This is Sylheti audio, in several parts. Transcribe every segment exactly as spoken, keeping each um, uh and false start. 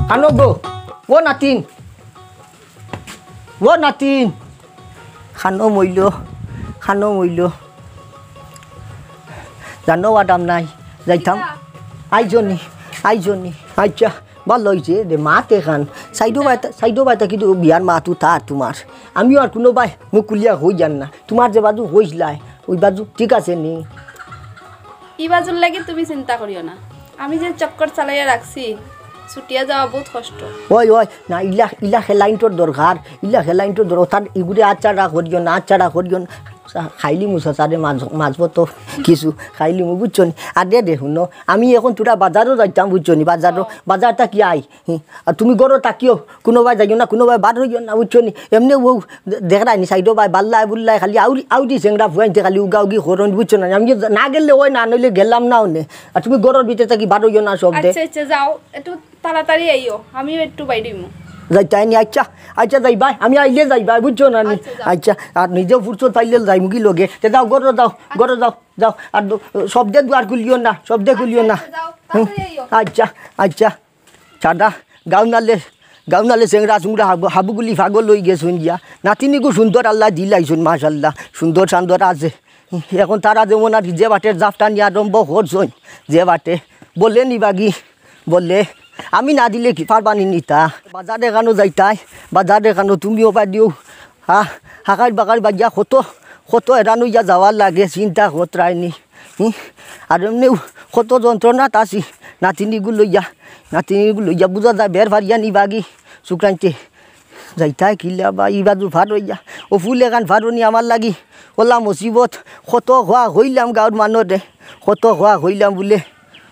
খানো গো, ও নাতিন, ও নাতিন, খানো মইল, খানো মইল। জানো আরাম নাই, যাইতাম। আইজনি, আইজনি, আচ্ছা, ভালা অইছে দে, মাত এখান। সাইডো বাইতা, সাইডো বাইতা কিন্তু বিয়ার মাত উতা তুমার। আমিও আর কুনু বায় মুখ খুলিয়া কইয়ার না। তুমার যে বাজু কইছলায়, ওই বাজু ঠিক আছে নি? ই বাজুর লাগি তুমি চিন্তা করিও না, আমি যে চক্কর চালাইয়া রাখছি, ছুটিয়া যাওয়া বউত কষ্ট। ওই, ওই, না, ইলা, ইলা খেলাইন্তর দরকার, ইলা খেলাইন্তর দরকার। তার ইগুরে আচ্ছাড়া করিও না, আচ্ছাড়া করিও না। খাইলিমু চাচারে মাঝ-, মাঝবো তো কিছু খাইলিমু, বুঝছো নি? আর দে, দে, হুনো, আমি এখন থুড়া বাজারো যাইতাম, বুঝছো নি? বাজারো, বাজার থাকি আই। হুম, আর তুমি ঘরো থাকিও, কুনু বায় যাইও না, কুনু বায় বার অইও না, বুঝছো নি? এমনে ও দে-, দেখরায় নি, সাইডো বায়, বাল্লায় বুল্লায়, খালি আউরি, আউরি চেংড়া ফুয়াইন্তে খালি উগা উগি করইন, বুঝছো না? আমি না গেলে অয় না, নইলে গেলাম না অনে। আর তুমি ঘরর ভিতরে থাকি বার অইও না, সব দে। আচ্ছা, আচ্ছা, যাও, একটু তাড়াতাড়ি আইও, আমিও একটু বাইরে অইমু। যাইতায় নি, আচ্ছা, আচ্ছা, যাইবায়, আমি আইলে যাইবায়, বুঝছো না নি? আচ্ছা, যাও। আচ্ছা, আর নিজেও ফুরসত পাইলে যাইমুগি লগে। তে যাও, ঘরো যাও, ঘরো যাও, যাও। আর দ-, সব দে দুয়ার খুলিও না, সব দে খুলিও না। আচ্ছা, আচ্ছা, যাও, হুম। তাড়াতাড়ি আইও। আচ্ছা, আচ্ছা। সাদা গাউনালে, গাউনালে চেংড়া চুংড়া হাবু-, হাবুগুলি পাগল অইগেছইন গিয়া। নাতিনিগু সুন্দর আল্লায় দিলাইছইন, মাশাআল্লাহ, সুন্দর সান্দর আছে। এখন তারা যেমন আর যে বাটের জাফটা নিয়া আরম্ভ করছইন, যে বাটে বলে নিবাগি, বলে আমি না দিলে কি পারবা নি নিতা? বাজার এখানো যাইতায়, বাজার এখানো তুমিও বাদিও, হা, হাকার বাকার বাজিয়া কত, কত হেরান অইয়া যাওয়ার লাগে, চিন্তা করতায় নি। হুম? আর এমনেও কত যন্ত্রণাত আছি, নাতিনিগু লইয়া, নাতিনিগু লইয়া বুঝা যায় বের ফারিয়া নিবাগি শুক্রাইন্তে। যাইতায় কিলা বা, ই বাজু ফার অইয়া, ও ফুল এখান ফারনি আমার লাগি, ওলা মুসিবত, কত খোয়া কইলাম গাউর মানষরে, কত খোয়া কইলাম বুলে,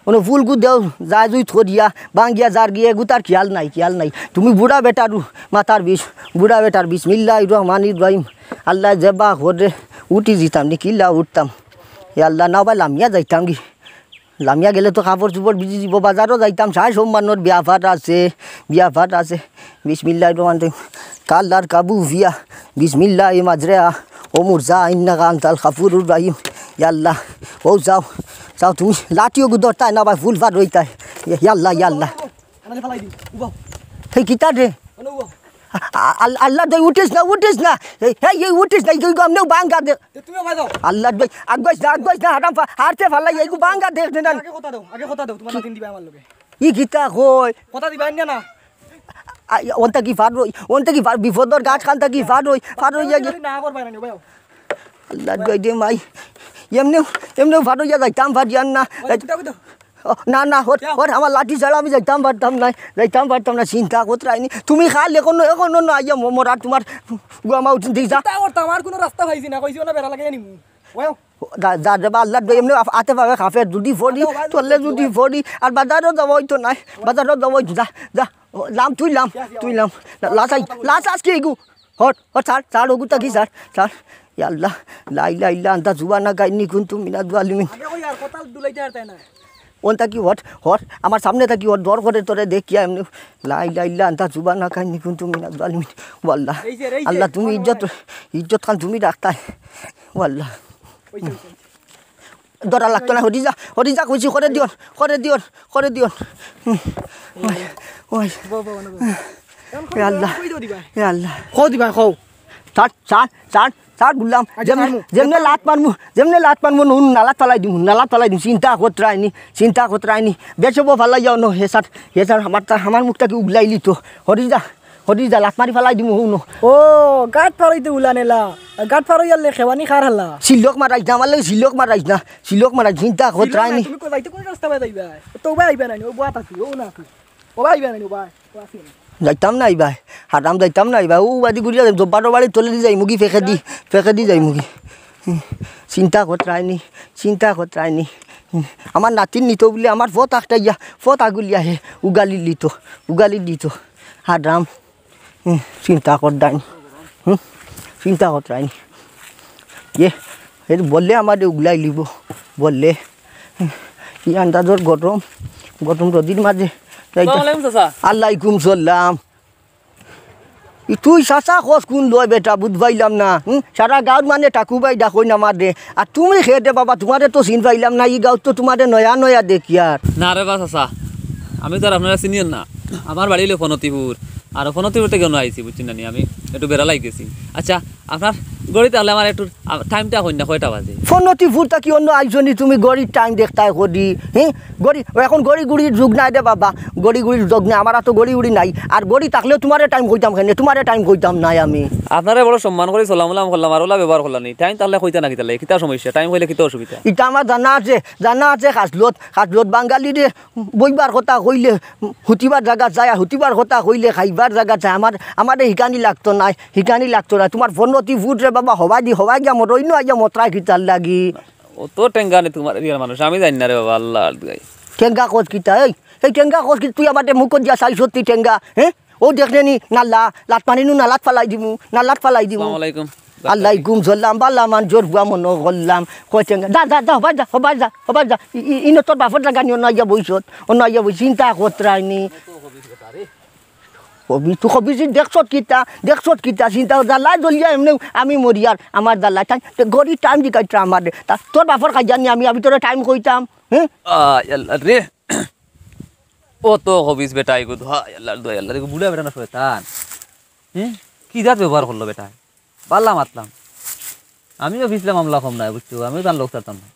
অনো ফুলগু দেও, যায় জুইত করিয়া, ভাঙ্গিয়া যার গিয়া, এগুতার খিয়াল নাই, খিয়াল নাই। তুমি বুড়া বেটারু, মাথার বিষ, বুড়া বেটার বিসমিল্লাহির রহমানির রহিম। আল্লায় যেবা করে, উঠি যিতাম নি, কিলা উঠতাম। এ আল্লাহ, না বায় লামিয়া যাইতাম গি। লামিয়া গেলে তো কাপড় চোপড় ভিজি যিবো, বাজারো যাইতাম, সাই সম্মানর ব্যাপার আছে, ব্যাপার আছে। বিসমিল্লাহির রহমানির রহিম। কাল্লার কাবু ফিয়া, বিসমিল্লাহি মাজরেহা, ও মুরসা ইন্নাকা আনতাল গাফুরুর রহিম। ইয়া আল্লাহ, ও যাও, যাও তুমি লাঠিও গু ধরতায় না বায়, ফুল ফার অইতায়। ইয়া আল্লাহ, ইয়া আল্লাহ। আনালে ফালাই দিন, উবাও। হেই কিতা রে? মানে উবাও। আ-, আ-, আল-, আল্লাহ দই উঠিস না, উঠিস না। এই, এই, এই উঠিস না, এই, এই, আমনেও ভাঙ্গা দে। তে তুমিও ভাই যাও। আল্লাহ দই, আগুয়াইস না, আগুয়াইস না, হারাম ফা-, হারতে ফালাই, এই ভাঙ্গা দেখ না। আগে কথা দাও, আগে কথা দাও, তোমার নাতিন দিবা আমার লগে। ই কিতা কয়? কথা দিবা না, না। আ, ইয়া, অন্তা কি ফার অই, অন্তা কি ফার, বিপদর গাছ খান্তা কি ফার অই, ফার অই যায়। না করবা না, ভাই। আল্লাহ দই দে মাই। এমনেও, এমনেও ফার অইয়া যাইতাম, ফার জান না। ভাই, কুটা, কুটা। ও, না, না, হট, কিয়া? হট, আমার লাঠি ছাড়া আমি যাইতাম পারতাম না, যাইতাম পারতাম না, চিন্তা করতায় নি। তুমি খাল এখনো, এখনো না আইয়া ম-, মরার তোমার গুয়ামা উঠিন দিক যা। চিন্তা করতাম, আর কোনো রাস্তা পাইছি না, কইছি ওনা বেড়া লাগাই নিমু। ওয়াও। যা, যা, যা, বা আল্লাহ দই এমনে আ-, আতে পাবে খাফে, যদি ফড়ি, আচ্ছা, ভাই, তোলে ভাই। যদি ফড়ি, আর বাজারও যাওয়া অইতো নায়, বাজারও যাওয়া অইতো, যা, যা, ও, লাম, তুই লাম, কিয়া, কিয়া, তুই লাম। লাস আই, লাস আস কি এগু? হট, হট, ছাড়, ছাড়, ওগুতা কি, ছাড়, ছাড়। ইয়া আল্লাহ, লা ইলাহা ইল্লা আনতা সুবহানাকা ইন্নী কুনতু মিনাজ জালিমিন। আগে কই আর কথা দুলাইতে আর তাই না। অন থাকি হট, হট, আমার সামনে থাকি হট, ডর করে তোরে দেখিয়া এমনে। লা ইলাহা ইল্লা আনতা সুবহানাকা ইন্নী কুনতু মিনাজ জালিমিন। ও আল্লাহ, এই যে, এই যে, আল্লাহ, তুমি আমার ইজ্জত, মনে হয়। ইজ্জত খান তুমি রাখতায়। ও আল্লাহ। ওই যে, ওই যে। ডরা লাগতো না, হরি যা, হরি যা, কইছি, করে দিও, করে দিও, করে দিও। ওই, ওই। বাবা, বাবা, বাবা। এ আল্লাহ, কই দিবা? এ আল্লাহ। কও দিবা, কও। ছাড়, ছাড়, ছাড়, ছাড়, গুলাম। আচ্ছা, যেমনে, ছাড়মু। যেমনে লাত মারমু, যেমনে লাত মারমু, নুন নালাত ফালাই দিমু, নালাত ফালাই দিমু। চিন্তা করতায় নি, চিন্তা করতায় নি। বেচবো ফালাই যাও, নো, হে স্যার, হে স্যার, আমার তা, আমার মুখটা কি উগলাইলি তো। হরি যা, হরি যা, লাত মারি ফালাই দিমু, হুনো। ও, গাট ফারইতে উলানেলা। গাট ফারইয়ারলে খেওয়ানি খার হালা। সিলক মারাইস না, আমার লগে সিলক মারাইস না। সিলক মারাইস, চিন্তা করতায় নি। তুমি কই যাইতে কোন রাস্তা বায় যাইবা? তো বায় আইবা না নি, ও বুয়া থাকি, ও না কি? ও বায় আইবা না নি, ও বায়, ও আছে না। যাইতাম না ইবায়, হারাম যাইতাম না ইবায়। ও বাদি ঘুরিয়া যাইম, জব্বারর বাড়ি তলেদি যাইমুগি, ফেকেদি, ফেকেদি যাইমুগি। চিন্তা করতায় নি, চিন্তা করতায় নি। আমার নাতিন নিতো বুলে আমার ফত আটকাইয়া, ফত আগুলিয়া হে, উগালি দিত, উগালি দিত। হারাম। হুম, চিন্তা করতায় নি। হুম, চিন্তা করতায় নি। এ, এ বললে আমারে উগলাই লিব, বললে। হুম, ই আন্দাজর গরম, গরম রদির মাঝে যাইতা। আসসালামু আলাইকুম চাচা। আলাইকুম সালাম। ই তুই চাচা কস কুন লয় বেটা, বুঝ পাইলাম না। হুম, সারা গাঁওর মানে টাকু ভাই ডাকইন আমারে। আর তুমি কে রে বাবা, তোমারে তো চিন পাইলাম না, ই গাঁওত তো তোমারে নয়া নয়া দেখিয়ার। না রে বা চাচা, আমি তো আর আপনারে চিনিয়ার না। আমার বাড়ি অইলো ফনতিপুর, আর ফনতিপুর থাকি অনো আইছি, বুঝছইন না নি, আমি একটু বেড়া লাগি গেছি। আচ্ছা, আপনার ঘড়ি তাইলে আমার একটু, আ, টাইমটা কইন না, কয়টা বাজে? ফনতিপুর থাকি অনো আইছো নি তুমি, ঘড়ির টাইম দেখতায় করি, হে? ঘড়ি, অখন ঘড়ি ঘড়ির যুগ নাই রে বাবা, ঘড়ি ঘড়ির যুগ নাই, আমার তো ঘড়ি উড়ি নাই। আর ঘড়ি থাকলেও তুমারে টাইম কইতাম কেনে, তুমারে টাইম কইতাম নায় আমি। আপনারে বড় সম্মান করি সালাম উলাম করলাম, আর অলা ব্যবহার করলা নি। টাইম তাইলে কইতা না কিতার লাগি, কিতা সমস্যা? টাইম কইলে কিতা অসুবিধা? ইটা আমার জানা আছে, জানা আছে, খাসলত, খাসলত বাঙালিরে বইবার কথা কইলে হুতিবার জাগাত যায়, আর হুতিবার কথা কইলে খাইবার জাগাত যায়। আমার, আমারে হিকানি লাগতো নায়, হিকানি লাগতো নায়। তুমার ফনতিপুর রে বাবা, হবাই দি, হবাই গিয়া মত, অইন্য আইয়া মতরায় কিতার লাগি? অত টেঙ্গা নি তুমার এরিয়ার মানুষ, আমি জানি না রে বাবা, আল্লার দুয়াই। টেঙ্গা কস কিতা? এই, এই টেঙ্গা কস কিতা? তুই আমারে মুখো দিয়া চাইছস নি টেঙ্গা, হে? অউ দেখরে নি নালা, লাত পানি নু নালাত ফালাই দিমু, নালাত ফালাই দিমু। আসসালামু আলাইকুম। আলাইকুম সালাম, বালা মানষর ফুয়া মনো করলাম। কয় টেঙ্গা, যা, যা, যা, হবাই যা, হবাই যা, হবাই যা। ই, ই, ইনো তোর বাপর জাগা নি, অনো আইয়া বইছত, অনো আইয়া বইছত, চিন্তা কররায় নি। কবি, তুই কবি যে দেখছত কিতা, দেখছত কিতা, চিন্তা কর, জ্বালায় জ্বলিয়া এমনেউ আমি মরিয়ার, আমার জ্বালায়। তাই তে ঘড়ির টাইম জিকাইতরা আমারে। তা তোর বাপর কাজিয়া নি আমি, আমি তোরে টাইম কইতাম, হে? আয় আল্লা রে। অত খবিছ বেটা ইগু, হায় আল্লা, দোহাই আল্লা, দেখো বুড়া বেটা না শয়তান। হে? কি জাত ব্যবহার করলো বেটায়? বালা মাতলাম। আমিও পিছলা মামলা কম নায়, বুঝছো? আমিও তান লগ ছাড়তাম না।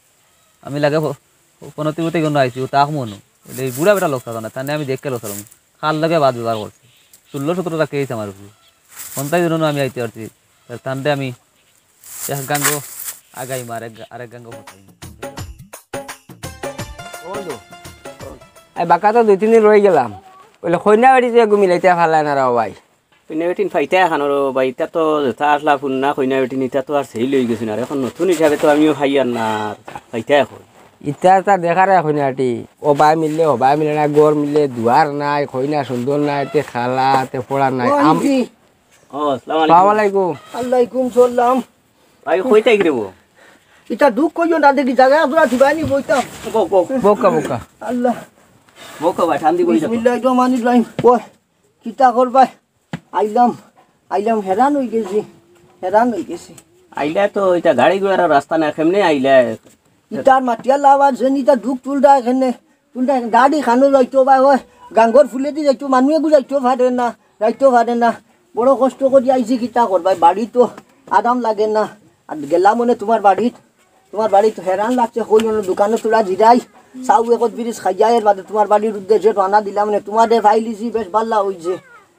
আমি লাগে ফ-, ফ-, ফনতিপুর থাকি অনো আইছি, অউ তাক মনো। অইলে ই বুড়া বেটা লগ ছাড়তাম না, তানে আমি দেখিয়া লগ ছাড়মু। কার লগে বাদ ব্যবহার করছে। ষোলো সতেরো টা কেস আমার উপরে। পঞ্চাশ জনও আমি আইতে পারছি। তে তানরে আমি এক গাঙ্গো আগাইমু, আরেক গা-, আরেক গাঙ্গো ফটাইমু। ও বন্ধু, এই বাক্কা তো দুই তিন দিন রইগেলাম। অইলে কইনা বাড়ি যে এগু মিলাইতায় পারলায় না রে ভাই। কইনা বেটিন পাইতায় কানো রে বা, ইতা তো যেতা আছলা পুরনা কইনা বেটিন, ইতা তো আর sale অইগেছে না। আর অখন নতুন হিসাবে তো আমিও পাইয়ার না, আর পাইতায় কই। ইতা তা দেখার কইনা বেটি, অবায় মিললে, হবায় মিলে না, ঘর মিললে, দুয়ার নাই, কইনা সুন্দর নাই, তে কালা, তে ফড়া নাই। ও আম- আন্টি। ও, আসসালামু আলাইকুম। আসসালামু আলাইকুম। ওয়ালাইকুম সালাম। ভাই, কই থাকি রে বা? ইতা দুখ কইও না দেখি, জাগা আছলা দিবায় নি বইতাম। বউক্কা, বউক্কা। বউক্কা, বউক্কা। আল্লা। বউক্কা ভাই, ঠান্দি বই যাও। বিসমিল্লাহির রহমানির রহিম। ওই, কিতা করবায়? আইলাম, আইলাম, হেরান অইগেছি, হেরান অইগেছি। আইলা তো ইতা গাড়ি ঘোড়ার রাস্তা না, কেমনে আইলা? ইতার মাটিয়া লাভ আছে নি, ইতা দুখ তুলরা কেনে, তুলরা কেনে। গাড়ি কানো যাইতো বা, ওই গাঙ্গর ফুলেদি যাইতো, মানুষ এগু যাইতো পারে না, যাইতো পারে না। বড় কষ্ট করি আইছি, কিতা করবায়, বাড়িত তো আরাম লাগে না। আর গেলাম মানে তুমার বাড়িত, তুমার বাড়িত হেরান লাগছে, কই অনো দোকানো থুড়া জিরাই, চাও একত বিরিজ খাইয়া এর বাদে তুমার বাড়ির উদ্দেশ্যে রওনা দিলাম। মানে তুমারে পাইলিছি, বেশ বালা অইছে,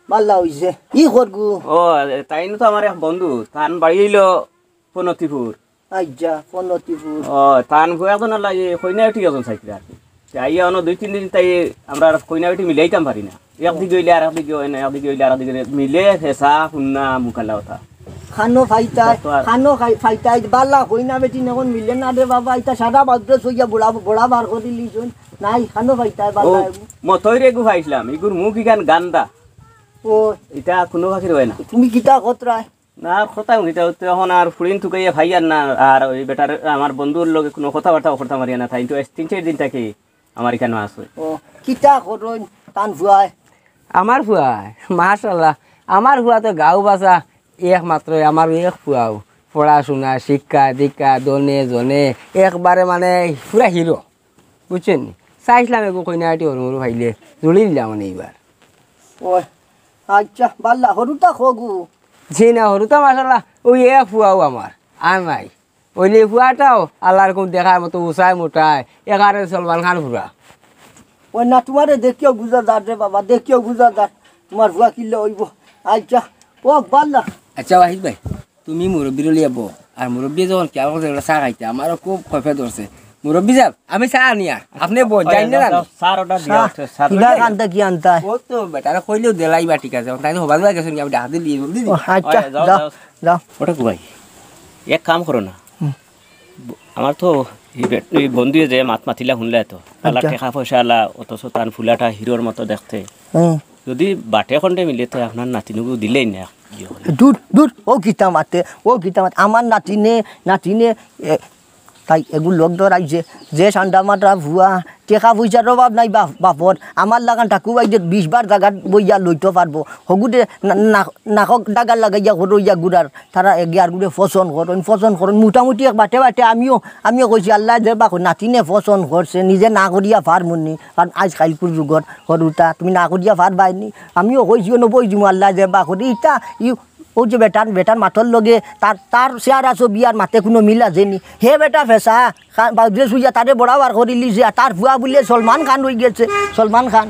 বালা অইছে। ই করগু? ও, তাইন তো আমার এক বন্ধু, তান বাড়ি অইলো ফনতিপুর। আইচ্ছা, ফনতিপুর। ও, তান ফুয়া একজনর লাগি কইনা বেটি একজন চাইতরা আর কি। তে আইয়া অনো দুই তিন দিন তাই আমরা আর কইনা বেটি মিলাইতাম পারি না। একদিকে অইলে আরেকদিকে অয় না, একদিকে অইলে আরেকদিকে অয় না। মিলে ফেসা, হুন্না, মুকালা অতা। কানো পাইতায়, তো আর কানো খাই-, পাইতায়, বালা কইনা বেটি অখন মিলে না রে বাবা, ইতা সারা বাদ্রে সইয়া বড়া, বড়া বার করিলিছইন। নাই, কানো পাইতায়, বালা ও, এগু। মতইর এগু পাইছলাম, ইগুর মুখ ইখান গান্দা। ও। ইতা কুনু ফাকির অয় না। তুমি কিতা কতরায়? না, আর কথা কইতা কইতা অখন আর ফুড়িন তুকাইয়া পাইয়ার না, আর ওই বেটার, আমার বন্ধুর লগে কুনু কথাবার্তাও করতাম পারিয়ার না, তাইন তো তিন চাইর দিন থাকি আমার ইখানো আছে। ও, কিতা করইন তান ফুয়ায়? আমার ফুয়ায়? মাশাআল্লাহ, আমার ফুয়া তো গাউ বাসা একমাত্র, আমার এক ফুয়াউ। পড়াশুনা, শিক্ষা, দীক্ষা, ধনে, জনে, একবারে মানে পুরা হিরো। বুঝছইন নি? চাইছলাম এগু কইনা বেটি হুরু হুরু পাইলে, জুড়ি দিলাম মানে ইবার। ও, আইচ্ছা, বালা, হুরুতা কগু? জি না, হুরুতা মাশাআল্লাহ, ওই এক ফুয়াউ আমার, আর নাই। অইলে ফুয়াটাও আল্লার হুকুম দেখার মতো উচায় মুটায়, একেবারে সলমান খান ফুয়া। ওই না, তুমারে দেখিয়াউ বুঝা যার রে বাবা, দেখিয়াউ বুঝা যার। তুমার ফুয়া কিলা অইবো? আইচ্ছা, ও বালা। আইচ্ছা ওয়াহিদ ভাই, তুমি মুরব্বিরে লইয়া বও। আর মুরব্বিয়ে যখন কিয়ামত একটা চা খাইতা, আমারও খুব খইফে ধরছে। মুরব্বি সাব, আমি চা আনিয়ার, আপনে বও, ওই, যাইন না যাও, জানি। যাও, স্যার, ওটা দিও, চা, স্যার। কিলা আনতা, কি আনতা? ও তো বেটারে কইলেউ দিলাইবা, ঠিক আছে। তাইন তো হবার বায় গেছইন, আমি ডাক দিলি, বুঝলি? ও, আইচ্ছা, আচ্ছা, যাও, যাও, যাও। যাও। ওটা কো ভাই? এক কাম করো না। হুম। ব-, আমার তো এই বে-, এই বন্ধুয়ে যে মাত মাতিলা হুনলা তো। আল্লাহ আচ্ছা। টেকা পয়সা আলা, অথচ তান ফুয়াটা হিরোর মতো দেখতে। হুম। যদি বাটে কন্টে মিলে তো আপনার নাতিনগু দিলেই না। দূর, দূর, ও কিতা মাতে, ও কিতা মাতে। আমার নাতিনে, নাতিনে, এ, তাই এগু লগ ধরাইছে, যে সান্ডা মাটা ভুয়া, টেকা পয়সার অভাব নাই বাপ-, বাপর। আমার লাখান ঠাকু ভাই যে বিশ বার জাগাত বইয়া লইতো পারবো। হগুতে না-, না-, নাকত ডাগা লাগাইয়া ঘুরইয়া ঘুরার, তারা এগিয়ার গুড়ে পছন্দ করইন, পছন্দ করইন। মোটামুটি এক বাটে বাটে আমিও, আমিও কইছি, "আল্লায় যে বা নাতিনে পছন্দ করছে, নিজে না করিয়া পারমুনি।" কারণ আইজ কাইলকুর যুগর হুরুতা, তুমি না করিয়া পারবায়নি। আমিও কইছি, "অনো বই দিমু, আল্লায় যে বা করি।" ইতা, ই অউ যে বেটার, বেটার মাতর লগে তার, তার চেহারা ছবি আর মাতে কুনু মিল আছে নি। হে বেটা ফেসা, খা-, বাউদ্রে শুইয়া তারে বরাবর করিলিছে, আর তার ফুয়া বুলে সলমান খান অইগেছে, সলমান খান।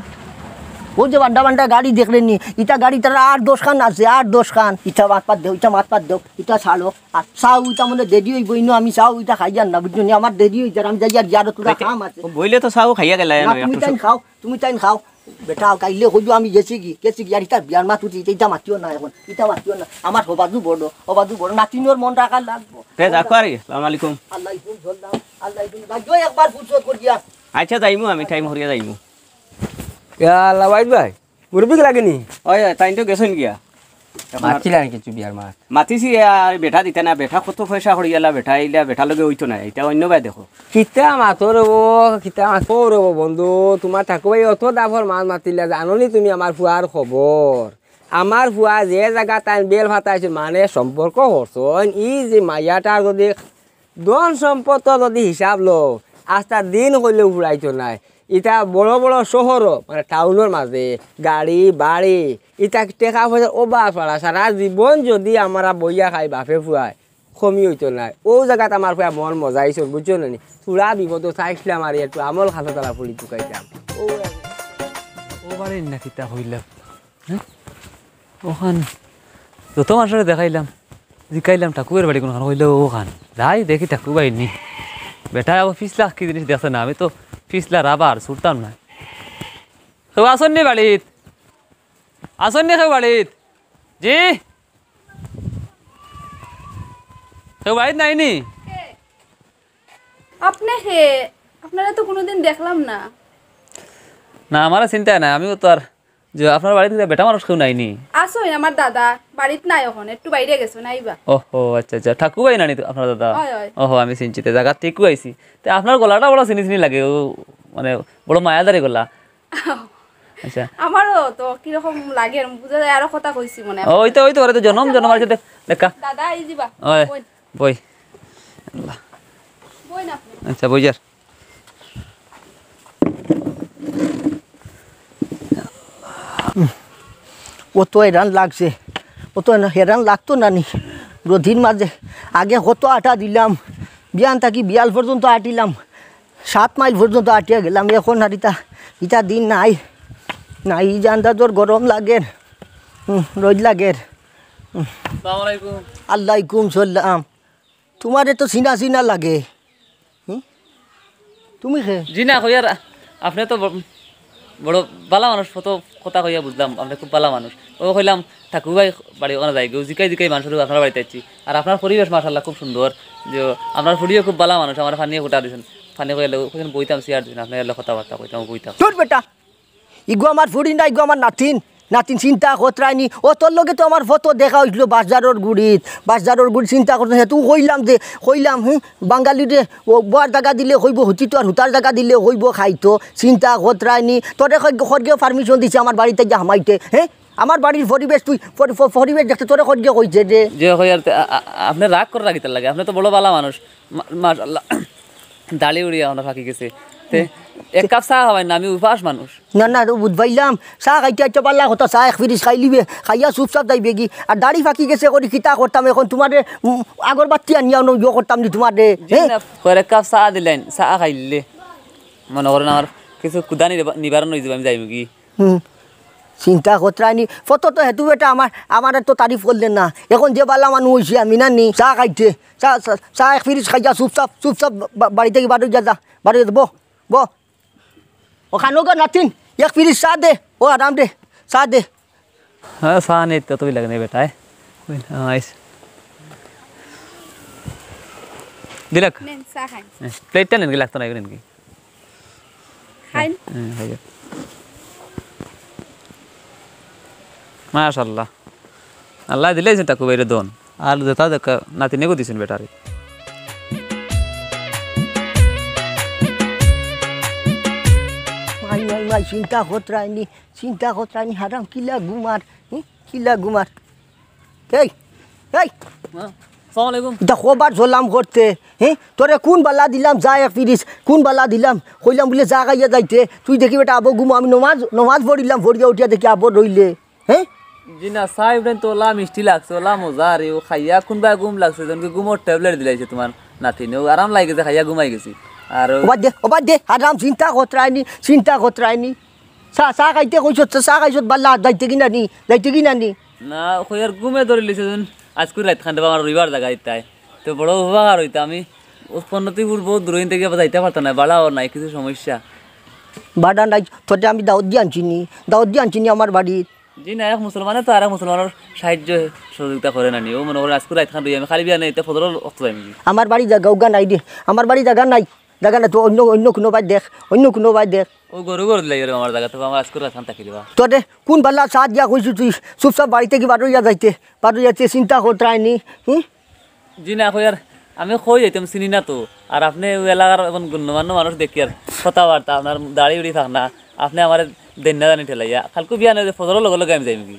অউ যে বান্ডা বান্ডা গাড়ি দেখরে নি, ইতা গাড়ি তার আট দশ খান আছে, আট দশ খান। ইতা মাত বাদ দেও, ইতা মাত বাদ দেও, ইতা ছাড়ো। আর চাও ইতা মনে দেরি অইবো, ইনো আমি চাও ইতা খাইয়ার না, বুঝছো নি? আমার দেরি অইযার, আমি যাইয়ার গিয়ারো থুড়া কাম আছে। বইলে তো চাও খাইয়া গেলা, না, তুমি তাইন খাও, তুমি তাইন খাও। বেটা, কাইলে কইও আমি গেছি কি, গেছি কি, আর ইতা বিয়ার মাত উঠি, ইতা, ইতা মাতিও না এখন, ইতা মাতিও না। আমার হবাজু বড়, হবাজু বড়, নাতিনর মন রাখা লাগবো। তে যাক আরে, আসসালামু আলাইকুম। আলাইকুম সালাম, আলাইকুম। ভাইও একবার ফুরসত করিয়া। আচ্ছা, যাইমু আমি, টাইম করিয়া যাইমু। ইয়া আল্লাহ, ওয়াহিদ ভাই, মুরব্বি লাগেনি? ওই, ওই, তাইন তো গেছইন গিয়া। মাতিলা নি কিছু বিয়ার মাত? মাতিছি, আর বেটা দিতা না, বেটা কত পয়সা করিয়ালা, বেটা ইলা, বেটা লগে অইতো না, ইতা অন্য বায় দেখো। কিতা মাতো রে ও, কিতা মাতো রে ও বন্ধু, তুমার ঠাকু ভাই অত দাফর মাত মাতিলা, জানো নি তুমি আমার ফুয়ার খবর? আমার ফুয়া যে জাগাত তাইন বেল ফাতাইছইন, মানে সম্পর্ক করছইন, ই যে মাইয়াটার যদি ধন সম্পদ যদি হিসাব লও, আস্তা দিন কইলেও ফুরাইতো নায়। ইতা বড় বড় শহর, মানে টাউনর মাঝে, গাড়ি, বাড়ি, ইতা টেকা পয়সার অভাব ছাড়া সারা জীবন যদি আমরা বইয়া খাই বাপে ফুয়ায়, কমি অইতো নায়। অউ জাগাত আমার ফুয়া মন মজাইছইন, বুঝছো না নি? থুড়া বিপদো থাকছিলাম আর একটু আমল খাসা তারা ফুড়ি তুকাইতাম। ও, ও বাড়ি না কিতা কইলাম? হ্যাঁ? ওখান যত মানুষরে দেখাইলাম, জিকাইলাম, "ঠাকুরের বাড়ি কোনখান?" কইলে, "ওখান।" যাই দেখি ঠাকুর বাড়ি নি। বেটা আবার পিছলা কি জিনিস দেখছে না, আমি তো পিছলা রাবার ছুটতাম না। কেউ আছইন নি বাড়িত? আছইন নি কেউ বাড়িত? জি? কেউ বাড়িত নাই নি? আপনে কে? আপনারে তো কুনুদিন দেখলাম না। না, আমারে চিনতায় না, আমিও তো আর যে আপনার বাড়িত বেটা মানুষ কেউ নাই নি? আছইন, আমার দাদা বাড়িত নাই অখন, একটু বাইরে গেছইন, আইবা। ওহো, আচ্ছা, আচ্ছা, ঠাকু ভাই নানি তো আপনার দাদা? অয়, অয়। ওহো, আমি চিনছি, তে জাগা ঠিকউ আইছি। তে আপনার গলাটা বড় চিনি চিনি লাগে, ও মানে বড় মায়াদারি গলা। আচ্ছা। আমারও তো কিরকম লাগে, বুঝা যায়, আরো কথা কইছি মনে হয়। ও, ওই তো, ওই তো, ওরে তো জনম আচ্ছা, জনম বই। আছে, দেখ, দেখা। দাদা, এই যিবা। ওই, বই। বই। আল্লাহ। বই না আপনি। আচ্ছা, বই যার। অত হেরান লাগছে, অত হেরান লাগতো না নি। রোদির মাঝে আগে কত আটা দিলাম, বিয়ান থাকি বিয়াল পর্যন্ত আটিলাম, সাত মাইল পর্যন্ত আটিয়া গেলাম। এখন আর ইতা, ইতা দিন নাই, নাই, ই যে আন্দাজর গরম লাগের, হুম, রোদ লাগের। আসসালামু আলাইকুম। আলাইকুম সালাম। তুমারে তো চিনা চিনা লাগে। হুম? তুমি কে? জি না, কইয়ার, আপনে তো ব-, বড় বালা মানুষ, কত কথা কইয়া বুঝলাম, আপনে খুব বালা মানুষ। ও কইলাম, ঠাকু ভাই বাড়ি ওখানো যাইগি, জিকাই জিকাই মানুষর আপনার বাড়িত আইছি। আর আপনার পরিবেশ মাশাআল্লাহ খুব সুন্দর। যে আপনার ফুড়িও খুব বালা মানুষ, আমার পানিও কুটা দিছইন। পানি কইলে, কইছইন বইতাম, চেয়ার দিছইন, আপনে এলে কথাবার্তা কইতাম, বইতাম। ধুর বেটা, ইগু আমার ফুড়ি না, ইগু আমার নাতিন। নাতিন চিন্তা কররায়নি। ও তোর লগে তো আমার ফটো দেখা অইছিল বাজারর গুড়িত। বাজারর গুড়িত চিন্তা করতে হেতু কইলাম যে, কইলাম, হুম, বাঙালিরে ও বওয়ার জাগা দিলে কইবো হুতি তো আর হুতার জাগা দিলে কইবো খাইতো। চিন্তা কররায়নি। তোরে খড়গে permission দিছে আমার বাড়িত গিয়া হামাইতে, হ্যাঁ? আমার বাড়ির পরিবেশ তুই পরি-, প-, পরিবেশ দেখতে তোরে খড়গে কইছে যে। যে কই আর তে-, আ-, আ-, আপনে রাগ কররা কিতার লাগি? আপনে তো বড় বালা মানুষ। মা-, মাশাআল্লাহ। দাড়ি উড়িয়া আপনার ফাঁকি গেছে। তে, এক কাপ চা খাওয়াইন না, আমি উপাস মানুষ। না, না, তো বুঝ পাইলাম। চা খাইতে আইতে পারলা কথা, চা এক পিরিচ খাইলিবে, খাইয়া চুপচাপ যাইবেগি। আর দাড়ি ফাঁকি গেছে করি কিতা করতাম এখন তুমারে, উম, আগরবাতি আনিয়া অনো ইয়ো করতাম নি তুমারে, জি হ্যাঁ? না, কয় এক কাপ চা দিলাইন, চা খাইলে মনে করেন আমার কিছু ক্ষুধা নিবা-, নিবারণ অইযিবো, আমি যাইমুগি। হুম, চিন্তা কররায়নি। ফটো তো হেতু বেটা আমার, আমারে তো তারিফ করলে না। এখন যে বালা মানুষ অইছি আমি না নি, চা খাইতে, চা, চা, চা এক পিরিচ খাইয়া চুপচাপ, চুপচাপ বা-, বাড়ি থাকি বার অইযা, যা, বার অইযা, বহ, বহ। ও খানো গো নাতিন, এক পিরিচ চা দে, ও আরাম দে, চা দে। হ্যাঁ, চা নেই তো তুই লাগে নে বেটা, এ। ওই, আইস। দিলাক? নেন, চা খাইন। হ্যাঁ, প্লেটটা নেন কি লাগতো না, এগুলো নেন কি? খাইন। হ্যাঁ, খাইয়া। মাশাআল্লাহ। আল্লায় দিলাইছইন ঠাকু ভাইরে ধন। আর যেটা দেখা নাতিনেগু দিছইন বেটারে। ভাই, চিন্তা খতরায়নি, চিন্তা খতরায়নি, হারাম কিলা ঘুমার, হুম? কিলা ঘুমার? এই, এই, হ্যাঁ, আসসালামু আলাইকুম। ইটা কবার জলাম করতে, হ্যাঁ? তোরে কুন বালা দিলাম, যা এক পিরিস, কুন বালা দিলাম? কইলাম বুলে চা খাইয়া যাইতে, তুই দেখি বেটা আবো ঘুমো, আমি নমাজ, নমাজ পড়িলাম, পড়িয়া উঠিয়া দেখি আবো রইলে, হ্যাঁ? জি না, চা ইফটাইন তো ওলা মিষ্টি লাগছে, ওলা মজা রে, ও খাইয়া কুনবা ঘুম লাগছে, যেন কি ঘুমর ট্যাবলেট দিলাইছে তোমার নাতিনে, ও আরাম লাগি গেছে, খাইয়া ঘুমাই গেছি। আর ও ওবাদ দে, ওবাদ দে, হারাম চিন্তা খতরায়নি, চিন্তা খতরায়নি। চা, চা খাইতে কইছত, চা খাইছত, বালা, যাইতে কি নানি, যাইতে কি নানি? না, কই আর ঘুমে ধরিলিছে যেন, আইজকুর রাইত খান দেবা আমার রবিবার জাগা ইতায়। তো বড় উপকার অইতা, আমি ও পন্নতিপুর বহুত দূর, ইন থাকি আবার যাইতা পারতাম না, বাড়াও নাই, কিছু সমস্যা। বাড়া নাই, তোরে আমি দাওয়াত দি আনছি নি, দাওয়াত দি আনছি নি আমার বাড়িত। জি না, এক মুসলমানে তো আর এক মুসলমানর সাহায্য সহযোগিতা করে না নি। ও মনে করে আইজকুর রাইত খান রই, আমি খালি বিয়া নাই, ইতা ফজরর অক্ত যাইমু। আমার বাড়ি জাগা উগা নাই রে, আমার বাড়ি জাগা নাই, জাগা নাই, তো অন্য, অন্য কুনু বায় দেখ, অন্য কুনু বায় দেখ। ও গরু গরু দিলাই রে আমার জাগা, তো আমার আইজকুর রাইত খান থাকি দিবা। তোরে কুন বালা চা দিয়া কইছু তুই, চুপচাপ বাড়ি থাকি বারইয়া যাইতে, বারইয়া যাইতে চিন্তা খতরায়নি, হুম? জি না, কই আর, আমি কই যাইতাম, চিনি না তো। আর আপনে ওই এলাকার এখন গণ্যমান্য মানুষ দেখি আর কথাবার্তা, আপনার দাড়ি উড়ি থাক না, আপনে আমারে দেন না জানি ঠেলাইয়া। কাইলকু বিয়ানে যে ফজরর লগে লগে আমি যাইমু কি?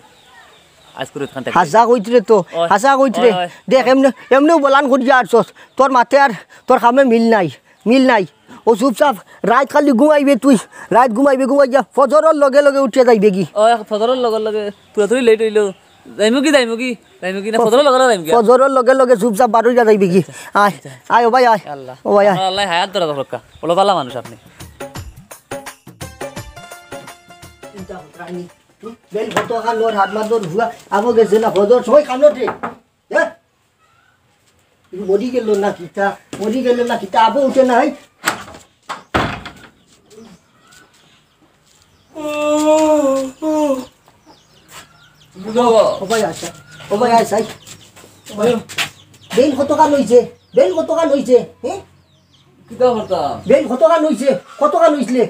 আইজকুর রাইত খান থাকি। হাছা কইতরে তো, ওই, হাছা কইতরে। ওই, ওই। দেখ, এমনে, এমনেও বলান করিয়া আরছস। তোর মাতে আর তোর কামে মিল নাই, মিল নাই। ও চুপচাপ, রাইত খালি ঘুমাইবে তুই, রাইত ঘুমাইবে, ঘুমাইয়া ফজরর লগে লগে উঠিয়া যাইবে কি? ও, এক ফজরর লগে লগে পুরাপুরি লেট অইলো। যাইমু কি, যাইমু কি? যাইমু কি না? ফ-, ফজরর লগে লগে যাইমু কি? ফজরর লগে লগে চুপচাপ বারইয়া যাইবে কি? আচ্ছা, আয়, আচ্ছা। আয়, ও ভাই, আয়। আল্লাহ। ও ভাই, আয়। আমার আল্লাহ হায়াত ধরে রাখুক্কা। বলো, ভালা মানুষ আপনে। চিন্তা করতে রাখনি। হুম? বেল কত খান ওর হাত মাত ধর হুয়া, আবো গেছে না, ফজর সময় খানো রে। হ্যাঁ? মরি গেল না কিতা, মরি গেল না কিতা, আবো উঠে নাই। ও ভাই, আচ্ছা। ও ভাই, আচ্ছা। বেল কতখান অইছে? বেল কতখান অইছে? হ্যাঁ? কিতা করতাম? বেল কতখান অইছে? কতখান অইছলে?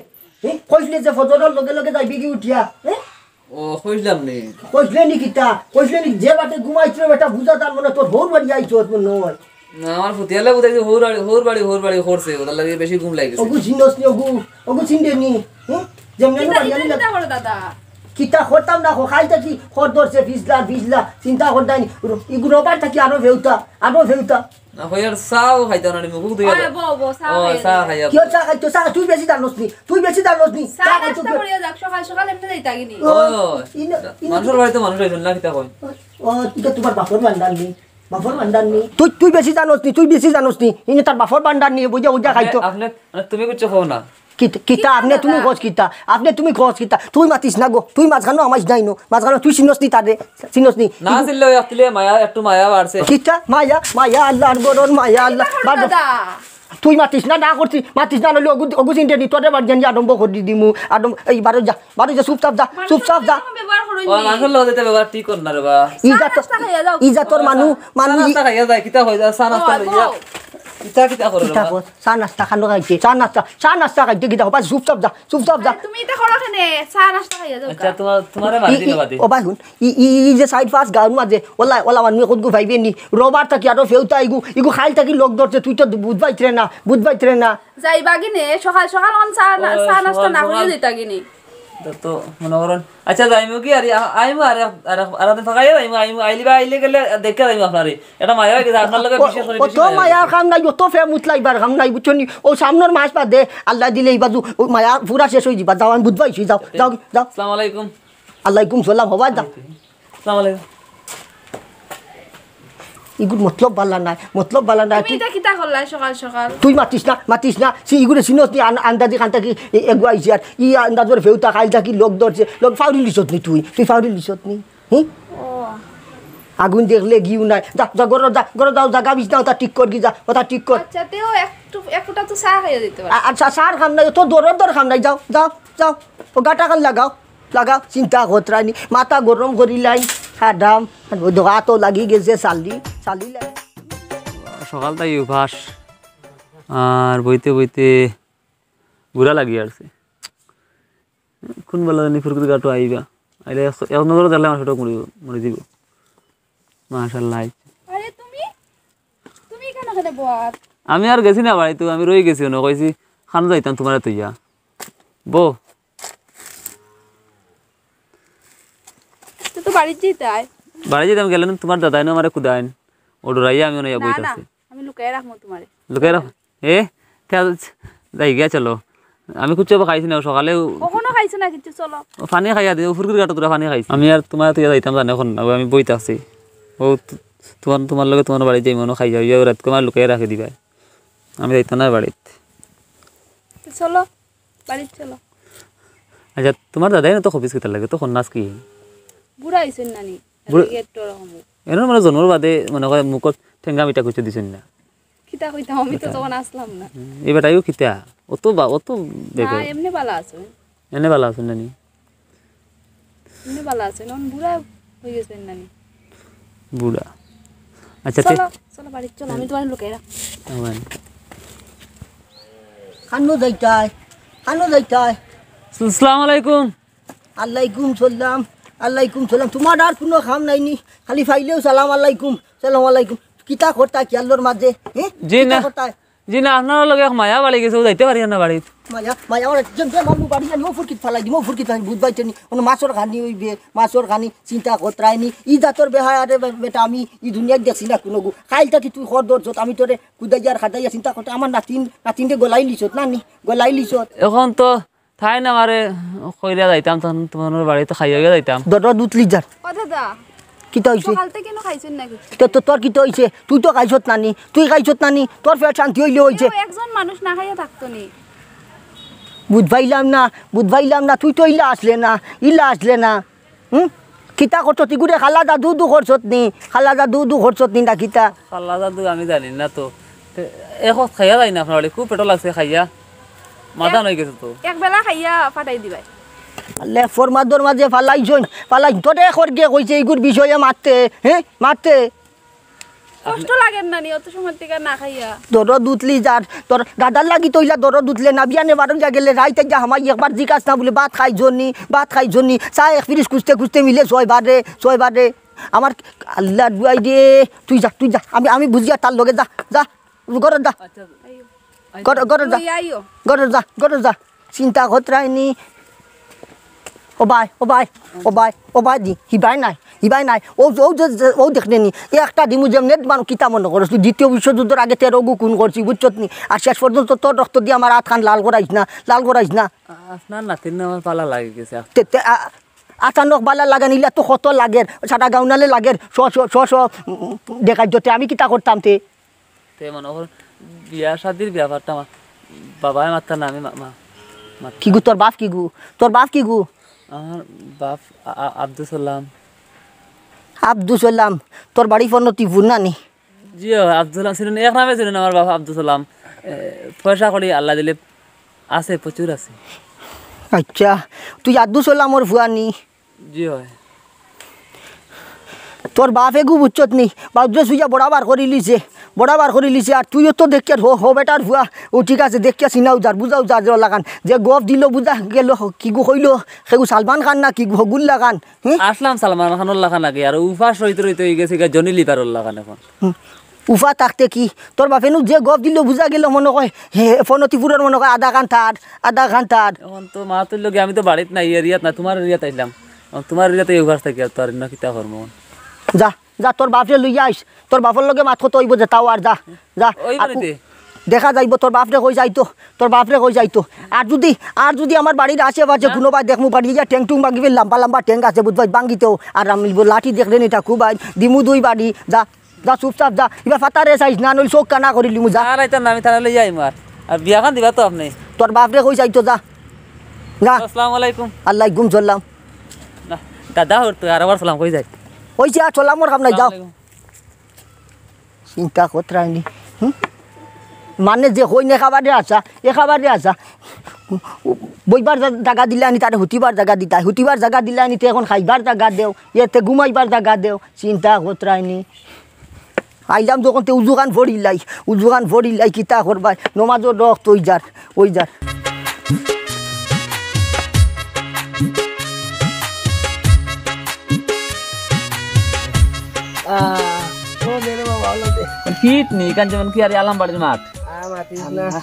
হ্যাঁ? কইছলে যে ফজরর লগে লগে যাইবে কি উঠিয়া? হ্যাঁ? ও, কইছলাম নি? কইছলে নি কিতা? কইছলে নি? যে বাটে ঘুমাইছলে বেটা বুঝা তার মনে তোর হউর বাড়ি আইছস মনে অয়। না, আমার ফুতিয়ালে বুঝাইছে, হউর বাড়ি, হউর বাড়ি, হউর বাড়ি করছে, ওটার লাগি বেশি ঘুম লাগি গেছে। ওগু চিনস নি, ওগু, ওগু চিনরে নি, হুম? যেমনে কিতা, বাড়ি কিতা, আনি কিতা করো দাদা? কিতা করতাম না, খাইল থাকি খর ধরছে, ফিজলা, ফিজলা, চিন্তা করতাই নি। ইগু রবার থাকি আরো ফেউতা, আরো ফেউতা। না, কই আর চাও খাইতাম না, মুখ ধুইয়া ওই, বউ, বউ, চা ও, খাইয়া চা যাও। খাইয়া। কিয় চা খাইতো? চা, তুই বেশি জানোস নি, তুই বেশি জানোস নি। চা চা খাইতো নাস্তা কিয়? করিয়া যাক, সকাল সকাল এমনে যাইতা গি নি? ও, ও, ইন-, ইন-, মানুষর বাড়িত মানুষ আইছইন না, কিতা কয়? ও, ইটা তোমার বাপর ভান্ডার নি, বাপর ভান্ডার নি। তুই, তুই বেশি জানোস নি, তুই বেশি জানোস নি। ইনে তার বাপর ভান্ডার নি, বুঝা, বুঝা আপনে, খাইতো। আপনে, মানে, তুমি কিচ্ছু কও না। কি-, কিতা আপনে তুমি কস কিতা? আপনে তুমি কস কিতা? তুই মাতিস না গো, তুই মাঝখানো আমাইস নাই নো, মাঝখানো তুই চিনস নি তারে, চিনস নি? না চিনলে ওই একটু মায়া, একটু মায়া বাড়ছে। কিতা? মায়া, মায়া আল্লাহর গরর মায়া আল্লাহ। কিতা করো বাদ দে। দাদা? তুই মাতিস না, না করছি, মাতিস না, নইলে অগু, অগু চিনতে নি, তোরে বাড়ি জানি আরম্ভ করি দিমু, আরম্ভ, এই বারো যা, বারো যা, চুপচাপ যা, মানুষের চুপচাপ যা। লগে ব্যবহার করো ও, নি। মানুষর লগে তো ব্যবহার ঠিক কর না রে বা। চা ইজাত, নাস্তা খাইয়া যাও। ইজাতর মানু, মানু চা ই- নাস্তা খাইয়া যায়, কিতা কই যায়, চা নাস্তা ও, লইয়া। বউ। ইতা কিতা করে রে কিতা বা? কর? চা নাস্তা খানো খাইতে, চা নাস্তা, চা নাস্তা খাইতে কিতা কর? বাস চুপচাপ যা, চুপচাপ যা। আরে তুমি ইতা করো কেনে? চা নাস্তা খাইয়া যাও আচ্ছা, গা। তোমার, তোমারে মারি ই, দিলে ই, বাদে। ও ভাই হুন, ই, ই, ই যে সাইড ফাস গাউর মাঝে, ওলা, ওলা মানু এখন গু ভাইবে নি, রবার থাকি আরো ফেউতা ইগু, ইগু খাইল থাকি লগ ধরছে, তুই তো বুঝ পাইতরে না, বুঝ পাইতরে না। যাইবা গি নে, সকাল সকাল অন চা না-, ও, চা নাস্তা সকাল না করিয়া সকাল। যাইতা গি নি? তা তো মনে করুন। আচ্ছা, যাইমু কি আর আ-, আইমু আর এক, আর এক, আর দিন ফাঁকাইয়া যাইমু, আইমু, আইলিবা, আইলে গেলে দেখা যাইমু আপনারে। এটা মায়া হয়ে গেছে, আপনার লগে ও, বিশেষ করে ও বেশি তো মায়া হয়ে মায়ার গেছে। কাম নাই, ও তো ফে মুতলাই বার কাম নাই, বুঝছো নি? ও সামনের মাস বাদে আল্লাহ দিলে এই বাজু, ও মায়া পুরা শেষ হয়ে যাবা। যাও, আমি বুঝবাইছি, যাও, যাও, যাও। আসসালামু আলাইকুম। আলাইকুম সালাম, হবাই যাও। আসসালামু আলাইকুম। ইগুর মতলব বালা নাই, মতলব বালা নাই। তুমি তুই ইতা কিতা করলায় সকাল সকাল? তুই মাতিস না, মাতিস না। সে ইগুরে চিনস নি, আন-, আন্দাজি কান্তা কি এ-, এগু আইছে আর ই আন্দাজর ফেউতা খাইল থাকি লগ ধরছে, লগ ফাউরি লিছত নি তুই, তুই ফাউরি লিছত নি? হুম? ও। আগুন দেখলে ঘিউ নাই। যা, যা, ঘরো যা, ঘরো যাও, জাগা বিছনা ওটা ঠিক কর কি যা, ওটা ঠিক কর। আচ্ছা, তেও একটু, একটা তো চা খাইয়া দিতে পারে। আ-, আচ্ছা, চার কাম নাই, তো দরর দর কাম নাই, যাও, যাও, যাও। ও গাটা কান লাগাও। লাগা, চিন্তা করতরানি, মাথা গরম করিলাই, হারাম, ওই দোকা তো লাগি গেছে, চালি, চালি লাগি। সকাল তাই উপাস, আর বইতে বইতে বুড়া লাগি আসছে। কোন বেলা জানি ফুরকুর গাটো আইবা, আইলে এক, এক নজরে দেখলে আমার ছোট মরি, মরি দিব। মাশাআল্লাহ। আরে তুমি, তুমি এখানে কেন বস? আমি আর গেছি না বাড়িত, আমি রই গেছি, ওনো কইছি, খানো যাইতাম তোমারে তইয়া। বউ, বাড়িত যাইতায়? বাড়িত যাইতাম, গেলে না তুমার দাদাইন আমারে কুদাইন। ও ডরাইয়া আমি অনো না, বইত না, আছি। আমি লুকাইয়া রাখমু তুমারে। লুকাইয়া রাখ। এ, তে আজ যাই গিয়া চলো। আমি কুচ্ছু খাইছি না, সকালে ও- কখনো খাইছো না কিচ্ছু, চলো। ও পানি খাইয়া দিও, ফুরকির গাটো তোরা পানি খাইছি। আমি আর তুমারে থইয়া যাইতাম জানে অখন, আমি বইত আছি। ও তু-, তুমার, তুমার লগে তুমার বাড়িত যাইমু, অনো খাইয়া, ইয়া রাইত কুমার লুকাইয়া রাখি দিবায়। আমি যাইতাম না বাড়িত। তো চলো, বাড়িত চলো। আচ্ছা, তুমার দাদাইন অতো খবিছ কিতার লাগি, তো খন্নাস কি? বুড়া অইছইন নানি, বুড়া- এর তো ওরকম। এর মানে জন্মর বাদে মনে কয় মুখত ঠেঙ্গা মিঠা কুচ্ছু দিছইন না। কিতা কইতাম, আমি তো তখন আছলাম না। হুম, এই বেটাইও কিতা? অত বা-, অত না, বেকার। এমনে ভালা আছইন। এমনে ভালা আছইন নানি? এমনে ভালা আছইন, অখন বুড়া অইগেছইন নানি। বুড়া। আচ্ছা, তে- চলো, চলো, বাড়িত চলো, আমি তুমারে লুকাইয়া রাখমু। আমার। কানো যাইতায়? কানো যাইতায়? আসসালামু আলাইকুম। আলাইকুম সালাম, আলাইকুম সালাম। তুমার আর কুনু কাম নাই নি? খালি পাইলেউ সালাম আলাইকুম, সালাম আলাইকুম। কিতা করতায় কিয়াল্লর মাঝে? হে? জি কিতা না। করতায়? জি না, আপনার লগে এক মায়া বাড়ি গেছে, ও যাইতে পারি না বাড়িত। মায়া, মায়া, ওরা যেমনে মারমু বাড়ি জানি, ও ফুরকিত ফালাই দিমু, ও ফুরকিত ফালাই দিমু, বুঝবায় নি? অনো মাছর খানি অইবে, মাছর খানি, চিন্তা করতায় নি। ই জাতর বেহায়া রে বে-, বেটা, আমি ই দুনিয়াত দেখছি না কুনুগু। কাইল থাকি তুই খর ধরছত, আমি তোরে কুদাইয়া আর খাদাইয়া চিন্তা করতে, আমার নাতিন, নাতিনরে গলাইলিছত না নি, গলাইলিছত। অখন তো তাইন আমারে কইরা যাইতাম, তখন তুমার বাড়িত খাইয়া গিয়া যাইতাম। দরদ উতলি যার। ও দাদা, কিতা অইছে? সকাল থাকি কুনু খাইছইন না কিচ্ছু? তো, তো, তোর কিতা অইছে? তুই তো খাইছত না নি, তুই খাইছত না নি, তোর পেট শান্তি অইলে অইছে। কেউ একজন মানুষ না খাইয়া থাকতো নি। বুঝ পাইলাম না, বুঝ পাইলাম না, তুই তো ইলা আছলে না, ইলা আছলে না। হুম? কিতা করছত ইগুরে, কালা জাদু উদু করছত নি, কালা জাদু উদু করছত নি না কিতা? কালা জাদু আমি জানি না তো। তে, এক অক্ত খাইয়া যাই না আপনার বাড়ি, খুব পেটো লাগছে খাইয়া। মাথা এক, নই গেছে তো। এক বেলা খাইয়া ফাটাই দিবায়। আল্লাহ, ফরমাদর মাঝে ফালাইছইন, ফালাইছইন। তোরে খরগে কইছে ইগুর বিষয়ে মাততে, হে? মাততে। কষ্ট লাগের না নি, অত সময় থাকি না খাইয়া? দরদ উতলি যার, তোর দাদার লাগি তো ইলা দরদ উতলে না, বিয়ানে বারো গেলে রাইত আইয়া হামাই একবার জিকাস না বুলে, "ভাত খাইছো নি, ভাত খাইছো নি?" চা এক পিরিচ খুঁজতে খুঁজতে মিলে ছয়বারে, ছয়বারে। আমার আল্লাহ দুয়াই দে, তুই যা, তুই যা, আমি, আমি বুঝিয়া তার লগে যা, যা, ঘরো যা। আচ্ছা। ঘরো, ঘরো যা। লইয়া আইও। ঘরো যা, ঘরো যা। চিন্তা করতায় নি। ও ভাই, ও ভাই, ও ভাই, ও ভাই দি, হিবায় নাই, হিবায় নাই। ও, ও যে, যে, ও দেখলে নি, একটা দিমু যেমনে মানুষ কিতা মনে করস, তুই দ্বিতীয় বিশ্বযুদ্ধর আগে তেরো গু খুন করছি, বুঝছত নি? আর শেষ পর্যন্ত তোর রক্ত দিয়া আমার আতখান লাল করাইস না, লাল করাইস না। আপনার নাতিন আমার পালা লাগি গেছে। তে, তে, আ-, আচানক বালা লাগান ইলা তো কত লাগের, সারা গাউনালে লাগের, শ, শ, শ, শ, উম, দেখাই দিতে আমি কিতা করতাম তে? তে মনে কর বিয়া শাদির ব্যাপারটা আমার বাবায় মাততা না, আমি মা-, মা-, মাততাম। কিগু তোর বাপ কিগু? তোর বাপ কিগু? আমার বাপ আ-, আ-, আব্দুল সালাম। আব্দুল সালাম, তোর বাড়ি ফোন টিপুর না নি? জি অয়, আব্দুল সালাম চিনেন, এক নামে চিনেন আমার বাপ আব্দুল সালাম। এ, পয়সা কড়ি আল্লাহ দিলে আছে, প্রচুর আছে। আচ্ছা, তুই আব্দুল সালামর ফুয়া নি? জি অয়। তোর বাপে গু বুঝছত নি, বাউদ্রে সুইয়া বড়া বার করি লিছে, বড়া বার করি লিছে, আর তুইও তো দেখিয়ার হো, হো বেটার ফুয়া, ও ঠিক আছে, দেখিয়া চিনা উজার, বুঝা উজার যে ওলা খান, যে গফ দিল বুঝা গেল, হ-, কিগু কইল, সেগু সালমান খান না কিগু, হগুল্লা খান, হুম? আসলাম সালমান খানর লাখান আগে, আর উফা সইতে রইতে অই গেছে গা জনি লিভারর লাখান অখন। হুম। উফা থাকতে কি? তোর বাপে নু যে গফ দিল বুঝা গেল মনে কয়, হে, ফোন টিপুরর মনে কয় আধা খান তার, আধা খান তার। অখন তো মা তুই লগে আমি তো বাড়িত নাই, এরিয়াত না, তুমার এরিয়াত আইলাম। অখন তুমার এরিয়াত এই উফা থাকি আর তো আর না কিতা করমু। যা, যা, তোর বাপরে লইয়া আইস। তোর বাপর লগে মাত কত অইব যে তাও আর যা, যা। ওই আর বাড়িতে? দেখা যাইব তোর বাপরে কই যাইতো, তোর বাপরে কই যাইতো। আর যুদি, আর যুদি আমার বাড়ির আশেপাশে না। কুনুবায় দেখমু বাড়ি ইয়া ঠেং টুং ভাঙিবে, লম্বা লম্বা ঠেং আছে, বুঝবায়, ভাঙিতেও আর আমি লাঠি দেখলে নি তা খুব আইন, দিমু দুই বাড়ি, যা, যা চুপচাপ যা। ইবা ফাতারে চাইস না, নইলে চোখ কানা করি লিমু, যা। আর আইতাম না, আমি তারা লইয়া আইমু আর। আর বিয়াখান দিবা তো আপনে? তোর বাপরে কই যাইতো, যা। যা। আসসালামু আলাইকুম। আলাইকুম সালাম। না, দাদা হর তো আর আবার সালাম কই যাই? ওই যে আর সালামর কাম নাই, যাও। আসসালামু আলাইকুম। চিন্তা করতায় নি। হুম? মানে যে কইন একেবারে আছা, একেবারে আছা। বইবার জা-, জাগা দিলায় নি, তারে হুতিবার জাগা দিতায়, হুতিবার জাগা দিলায় নি, তে অখন খাইবার জাগা দেও, ইয়েতে ঘুমাইবার জাগা দেও, চিন্তা করতায় নি। আইলাম যখন তে উজুখান ফড়িলাই, উজুখান ফড়িলাই, কিতা করবায়, নমাজর রক্ত অই যার, অই যার। আহ, ও দে রে বাবা, আলো দে। শীত নি, কাঞ্চন কি আর আলাম বাড়ির মাঠ। আ, মাতিস না। আল্লাহ।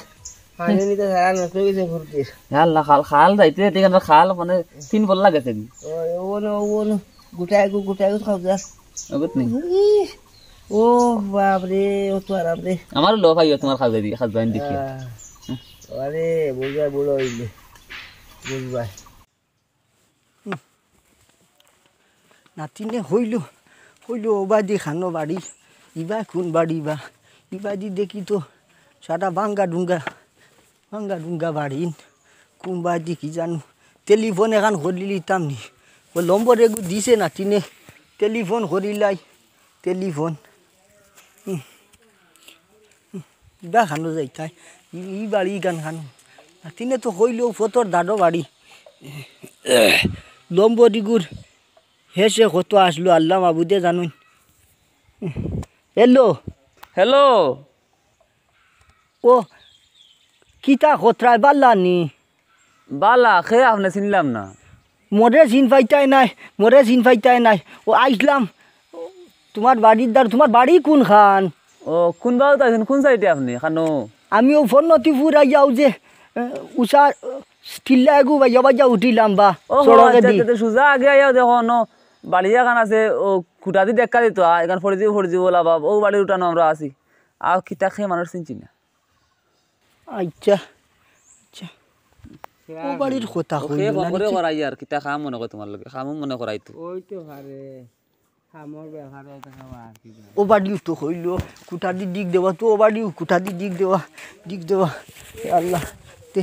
পানি নিতে সারা নষ্ট হয়ে গেছে ঘুরতির। ইয়া আল্লাহ, খাল, খাল যাইতে যাইতে কেন খাল মানে তিন বল লাগেছে কি? ও, ও না, ও না। গোটায় গু, গোটায় গু খাও যা। অগত নি। ইহ, ও বাপ রে, ও তো আরাম রে। আমার লো ভাই, তোমার খাজা দি, খাজা আইন দেখি। আহ, আরে, বুঝবায়, বুড়া অইলে। বুঝবায়। নাতিনে কইলো, কইলো, "ওবাদি খানো বাড়ি, ইবা কুন বাড়ি বা?" ইবাদি দেখি তো সারা ভাঙ্গা ডুঙ্গা, ভাঙ্গা ডুঙ্গা বাড়ি, কুন বাদি কি জানো। টেলিফোন এখান করিলিতাম নি, ও নম্বর এগু দিছে নাতিনে, টেলিফোন করিলাই, টেলিফোন। হুম। হুম। ইবা খানো যাইতায়, ই, ই বাড়ি ইখান খানো। নাতিনে তো কইলো ফতর দাদো বাড়ি। নম্বর ইগুর হেষে কত আসলো আল্লাহ মাবুদে জানইন। হ্যালো। হ্যালো। ও, কিতা খতরায় বালা নি? বালা, খে আপনে চিনলাম না। মোরে চিন পাইতায় নায়, মোরে চিন পাইতায় নায়। ও আইছলাম তুমার বাড়ির দ্বার, তুমার বাড়ি কুনখান? ও, কুন বাউত আইছইন, কুন সাইডে আপনে? খানো? আমি অউ ফন্নতিপুর আইয়াউ যে, এ, উষা, এ, টিল্লা এগু বাইয়া বাইয়া উঠিলাম বা, ও, সড়কেদি। আচ্ছা, আচ্ছা, সুজা আগে আইয়াউ দেখো, অনো বাড়ি এখান আছে, ও খুঁটাদি দেখা দিত, আ, এখান ফরিজি, ফরিজি বলা বা, অউ বাড়ির উঠানো আমরা আছি। আর কিতা খে মানুষ চিনছি না। আচ্ছা, আচ্ছা। ও বাড়ির কথা ও, কইল খে না ফোন করে নাকি? করাই আর, কিতা কাম মনে কয় তোমার লগে? কামও মনে করাই তো। ওই তো পারে। কামর ব্যাপারে তো খাওয়া আর কি জানি। ও বাড়িও তো কইল, কুঠাদি দিক দেওয়া, তো ও বাড়িও কুঠাদি দিক দেওয়া, দিক দেওয়া। এ আল্লাহ, তে।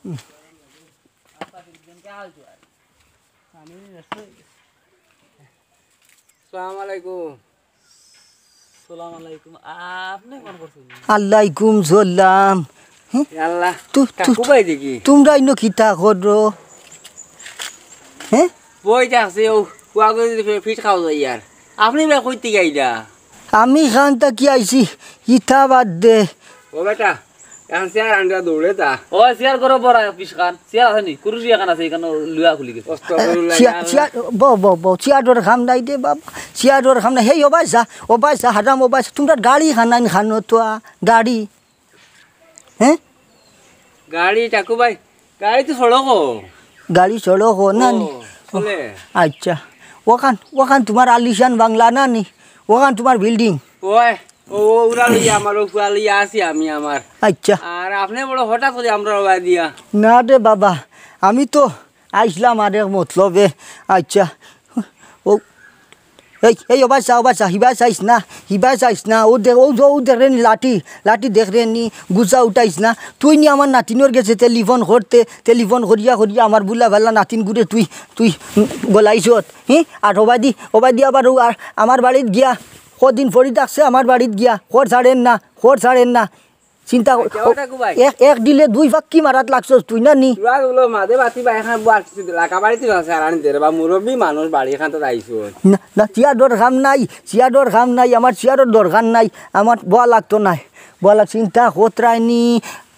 হুম। সালাম আলাইকুম। সালাম আলাইকুম। আপনে ফোন করছইন? আলাইকুম সালাম। হে? এ আল্লাহ, তু-, তু-, কাকু ভাই দেখি। তুমরা ইনো কিতা করো? হে? বই থাকছে, ও, কুয়া করে যদি ফি-, ফিট খাওয়া যায় আর। আপনে বা কইতে গাইলা? আমি খান থাকি আইছি, ইতা বাদ দে। ও বেটা, এখন চেয়ার আনরা দৌড়ে তা। ও, চেয়ার করো বড় পিস খান। চেয়ার আছে নি? কুরুশি এখান আছে, এখানে লুয়া খুলি গেছে। অস্ত করুন চেয়ার, লাগা। চেয়ার, বউ, বউ, বউ, চেয়ারর কাম নাই দে বাবা। চেয়ারর কাম নাই। হেই, ও বাই যা, ও বাই যা, হারাম, ও বাই যা। তুমরা গাড়ি খানাইন খানো তো, আ, গাড়ি। হে? গাড়ি, টাকু ভাই, গাড়ি তো সড়ক। গাড়ি সড়ক না নি? ও, চলে। আচ্ছা। ওখান, ওখান তুমার আলিশান বাংলা না নি? ওখান তুমার বিল্ডিং? ওই, ও, ও, উড়া লইয়া আমার, ও ফুয়া লইয়া আছি আমি আমার। আচ্ছা। আর আপনে বড় হঠাৎ করে আমরা ওয়া দিয়া। না রে বাবা, আমি তো আইছলাম আরেক মতলবে। আচ্ছা। ও, এই, এই, ও বাচ্চা, ও বাচ্চা, হিবায় চাইস না, হিবায় চাইস না। ও দে-, ও দে-, ও দেখরে নি লাঠি, লাঠি দেখরে নি, গুছা উঠাইস না। তুই নি আমার নাতিনর গেছে টেলিফোন করতে, টেলিফোন করিয়া করিয়া আমার বুলা বালা নাতিন গুরে তুই, তুই গলাইছত, হি? আর ওবাদি, ওবাদি আবার ও আর আমার বাড়িত গিয়া, কদিন পড়ি থাকছে আমার বাড়িত গিয়া, খর ছাড়ের না, খর ছাড়ের না। চিন্তা কর, আচ্ছা, ও, ওটা কো ভাই? এক, এক ঢিলে দুই পাক্কি মারাত লাগছস তুই না নি? তুরা গুলো মাঝে বাতি ভাই, এখন বুয়ার কিছু লাগা বাড়িতে না, স্যার, আনি দে রে বা, মুরব্বি মানুষ বাড়ি এখান তো যাইছো। না, না, চেয়ারর কাম নাই, চেয়ারর কাম নাই, আমার চেয়ারর দরকার নাই, আমার বওয়া লাগতো নায়, বওয়া লাগ-, চিন্তা খতরায় নি,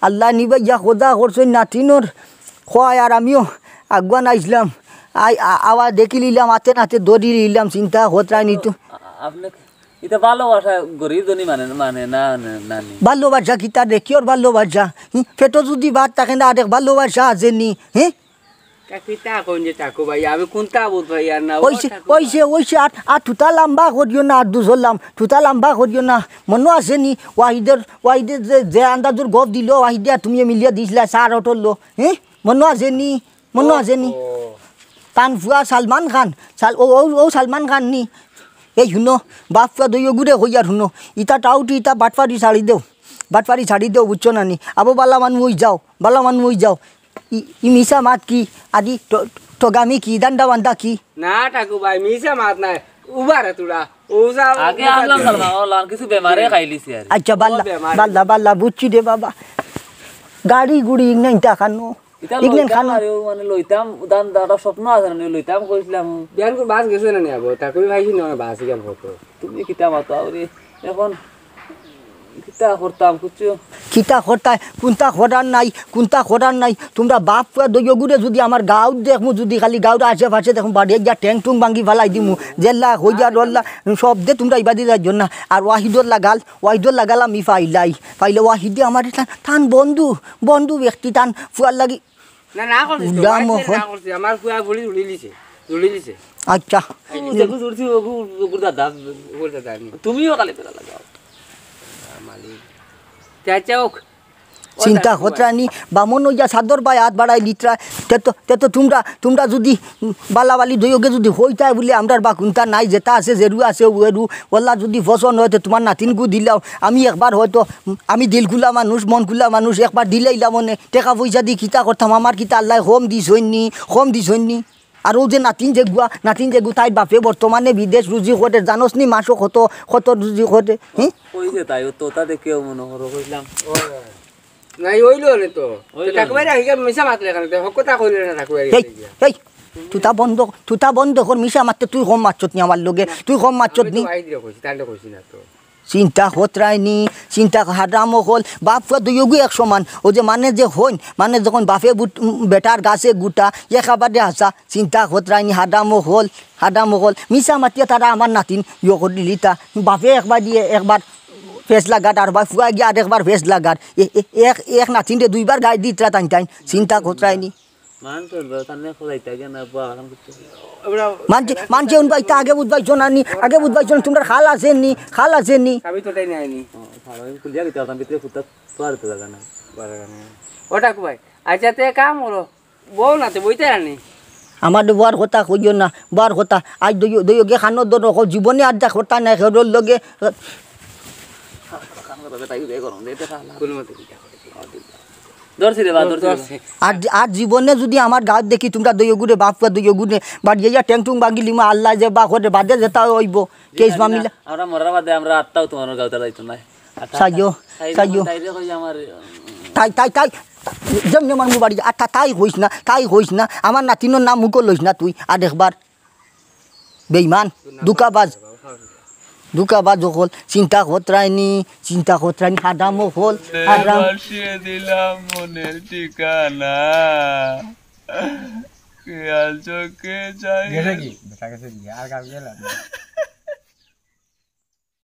আল্লাহ নিবা ইয়া খোদা করছইন নাতিনর, খোয়ায় আর আমিও আগুয়ান আইছলাম, আই, আ-, আওয়া দেখি লিলাম, আতে নাতে দৌড়ি লিলাম, চিন্তা খতরায় নি তো। আ-, আপনি ইতা ভালোবাসা গরিব ধনী মানে, মানে না, না, না নি। ভালোবাসা কিতা রে, কিওর ভালোবাসা? হুম, পেটো যুদি ভাত থাকে না, আরেক ভালোবাসা আছে নি? হ্যাঁ? তা কিতা কইন যে টাকু ভাই, আমি কুনতা বুঝ পাই আর না, ও ওইছে, টাকু ওইছে, ভাই। ওইছে, আর, আর তুতা লম্বা করিও না, আর দুজলাম, তুতা লম্বা করিও না। মনো আছে নি? ওয়াহিদর, ওয়াহিদে যে, যে আন্দাজর গপ দিল, ওয়াহিদে আর তুমি মিলিয়া দিছিলা, সার অটল লো। হ্যাঁ? মনো আছে নি? মনো আছে নি? ও। তান ফুয়া সালমান খান, সাল-, ও, ও, ও সালমান খান নি? এই হুনো, বাপ ফুয়া দুইও গুরে কইয়ার হুনো, ইতা টাউটি, ইতা বাটপারি ছাড়ি দেও, বাটপারি ছাড়ি দেও, বুঝছো না নি? আবো বালা মানু অই যাও, বালা মানু অই যাও। ই, ই মিছা মাত কি? আদি ট-, টগামি কি? দান্ডা বান্দা কি? না টাকু ভাই, মিছা মাত নাই, উবারে তুড়া, ও যা, আগে উবারে আসলাম তুড়া। সালমান, ও লান কিছু বেমারে খাইলিছে আর। আচ্ছা, বাল্লা, ও বেমারে। বাল্লা, বাল্লা, বুঝছি রে বাবা। গাড়ি গুড়ি ইগনাইন তা খানো। ইতা ইগনাইন লইতাম খানো। আরে, ও মানে লইতাম, দান দাদা স্বপ্ন আছে না, লইতাম কইছিলাম। বিয়ান করে বাস গেছে না নিয়ে আবো, তা কই ভাই কি নয় বাস গেল কত। তুমি কিতা মাতো আরে, এখন কিতা করতাম, বুঝছো? কিতা করতায়, কুনতা করার নাই, কুনতা করার নাই। তুমরা বাপ ফুয়া দুইও গুরে যুদি আমার গাঁওত দেখমু, যুদি খালি গাঁওর আশেপাশে দেখমু, বাড়ি গিয়া ঠ্যাং টুং ভাঙ্গি ফালাই দিমু। জেল্লা, হইয়া ডল্লা, সব দে তুমরা ইবাদি যাইও না। আর ওয়াহিদর লাগাল, ওয়াহিদর লাগাল আমি ফাইলাই। ফাইলে ওয়াহিদে আমার এটা তান বন্ধু, বন্ধু ব্যক্তি তান ফুয়ার লাগি। না, না করছিস তো, উল্লা ভাই, মোহন। না করছিস, আমার ফুয়া ফুলি উড়ি লিছে। তুলি দিছে। আচ্ছা। দেখো, জুড়ছি, ওগু, ওগুর দাদা। ওগুর দাদা নি। তুমিও কালে বেলা লাগাও। মালিক। চাচা হোক। ও চিন্তা দেখো করতরায়নি, বামন অইয়া সাদর বায় আত বাড়াইলিতরা, তে তো, তে তো তুমরা, তুমরা যুদি, উম, বালাবালি দুইওগে যুদি কইতায় বুলে আমরার বাকুন্তা নাই, যেতা আছে, যেরু আছে, ওরু, ওলা যুদি পছন্দ অয়, তে তুমার নাতিনগু দিলাও। আমি একবার হয়তো, উম, আমি দিল খুলা মানুষ, মন খুলা মানুষ, একবার দিলাইলাম অনে, টেকা পয়সা দি কিতা করতাম, আমার কিতা আল্লায় কম দিছইননি, কম দিছইননি। আর অউ যে নাতিন যেগুয়া, নাতিন যেগু তাইর বাপে বর্তমানে বিদেশ রুজি করে, জানোস নি মাসো কত, কত রুজি করে, হি? কইছে তাই, ও তোতা দেখেও মনে করো, কইলাম। নাই, অইলো নে তো। অইলো নে। ঠাকুরবাড়ি আইগা মিছা মাতলে কেনে? তে হক কথা কইলে না ঠাকুরবাড়ি এই, আইগা। এই, তুতা বন্ধ, তুতা বন্ধ কর, মিছা মাততে তুই কম মাতছত নি আমার লগে, তুই কম মাতছত আমি তো নি। বাইরে কইছি, তাহলে কইছি না তো। চিন্তা করতরায়নি, চিন্তা হারাম অকল, বাপ পুয়া দুইওগু এক সমান। অউ যে মানে যে হইন, মানে যখন বাপে বুট-, উম, বেটার গাছে গুটা, একেবারে হাছা। চিন্তা করতরায়নি, হারাম অকল, হারাম অকল। মিছা মাতিয়া তারা আমার নাতিন ইয়ে করিলিতা। বাপে একবার দিয়ে একবার ফেস লাগার, আর বাপ পুয়া গিয়া আর একবার ফেস লাগার। এ-, এ-, এক, এক নাতিনরে দুইবার গাই দিতরা তাইন তাইন। চিন্তা করতরায়নি। মানষর বয়স আর নেই, খোলাইতে আগে না, বুয়া এখন করতে। মানষে, মানষে উন বাইতা আগে বুঝবাইছো না নি, আগে বুঝবাইছো না, তুমরার খাল আছে নি, খাল আছে নি। আমি তো তাই নাই নি। ও, খাল, আমি খুলিয়া দিতে পারতাম, ভিতরে ফুটপাত তোয়ার তো জাগা নাই। ওটা কো ভাই? আচ্ছা, তে কাম করো, বউ না তে বইতে আনি। আমার বউর কথা কইও না, বউর কথা। আজ দুইও, দুইওগে খানো দর, জীবনে আর দেখা করতা নাই, খেরোর লগে। কোনো মতে ধরছি রে বা, ধরছি রে বা। আর, আর জীবনে যুদি আমার গাঁওত দেখি তুমরা দুইওগুরে, বাপ পুয়া দুইওগুরে, বাড়ি যাইয়া টেং টুং ভাঙিলিমু, আল্লায় যে বা করে বাদে যেতা অইবো, কেস মামিলা। আমরা মরার বাদে আমরা আত্মাও তুমার গাঁওত যাইতো নায়। আর তা-, চাইও, তাই রে চাইও। কই, তাই রে কই আমার, তাই, তাই, তাই, যেমনে আমার মুবাড়ি, আর তা-, তাই কইস না, তাই কইস না, আমার নাতিনর নাম মুখো লইস না তুই, আর একবার। বেইমান, ধোকাবাজ। ধোকাবাজ অকল, চিন্তা করতরায়নি, চিন্তা করতরায়নি, হারাম অকল, হারাম। ভাসিয়ে দিলাম মনের ঠিকানা। খেয়াল চোখে চাই। গেছে কি? বেটা গেছে কি? আর গান গেল না।